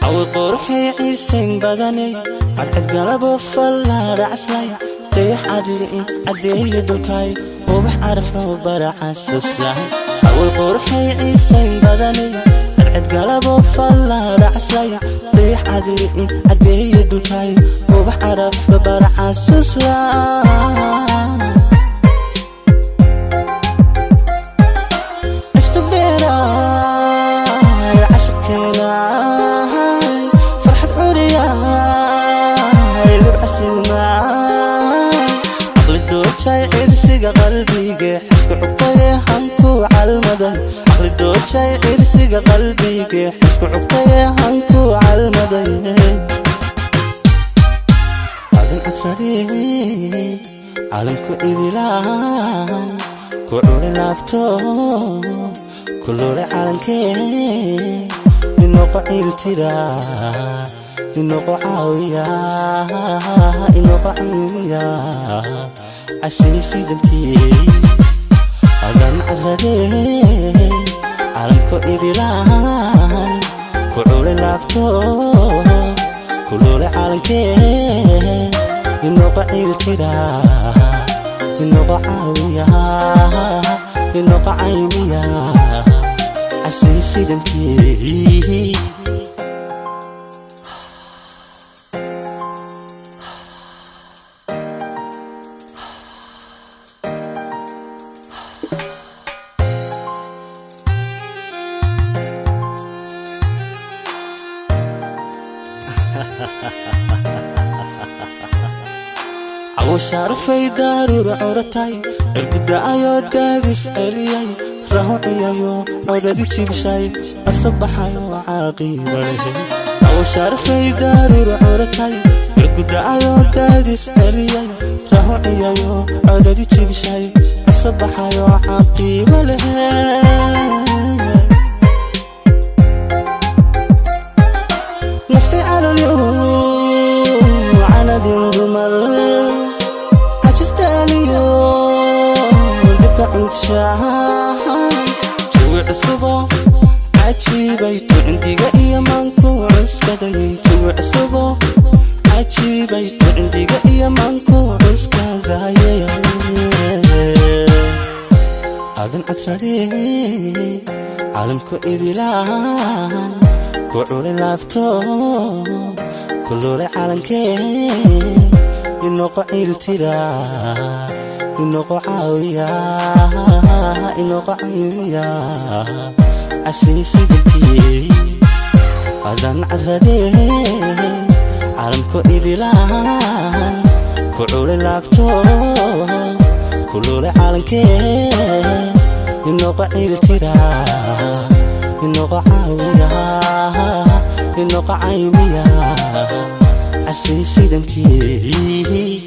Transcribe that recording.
Awi quruxay ciisayn badanay, cadcad galabo fallaadhacaslay, dayax cadli'i caddeeya dhulkay, ubax carafloo baracaasuslahay. Awi quruxay ciisayn badanay, cadcad galabo fallaadhacaslay, dayax cadli'i caddeeya dhulkay, ubax caraflo baracaasuslay. Cishqi beeraay, cashaqkeenaay, farxad curiyaay, libcasuumaay, caqli doojay, cirsiga qalbiga, xisku cugtaye hanku calmaday. Caqli doojay, cirsiga qalbiga, xisku cugtaye hanku calmaday. Adan cadradee, caalamku idilaan ku culi laabto, kulule calankee, inoqo ciiltira, inoqo caawiya, inoqo caymiya, casiisidamkii. Adan cadradee, caalamku idilaan ku culi laabto, kulule calankee, inoqo ciiltira, inoqo caawiya, inoqo caymiya, casiisidamkii. Cawo sharafay daaruur curatay, cirguda'ayoo daadis celiyay, rahuciyayo codadi jibshay, asabaxayo caaqiba lehe. Cawo sharafay daaruur curatay, cirguda'ayoo daadis celiyay, rahuciyayo codadi jibshay, asabaxayo caaqiba lehe. Naftay calolyo canadin dumar, cajistaaliyo dhibka cudshaan, jawi cusubo cajiibay tu cindiga iyo maanku cuskadayay. Jawi cusubo cajiibay tu cindiga iyo maanku cuskadaye. Adan cadradee, caalamku idilaan ku culi laabto, kulule calankee, inoqo ciiltira, inoqo caawiya, inoqo caymiya, casiisidamkii. Adan cadradee, caalamku idilaan ku culi laabto, kulule calankee, inoqo ciiltira, inoqo caawiya, inoqo caymiya, casiisidamkii.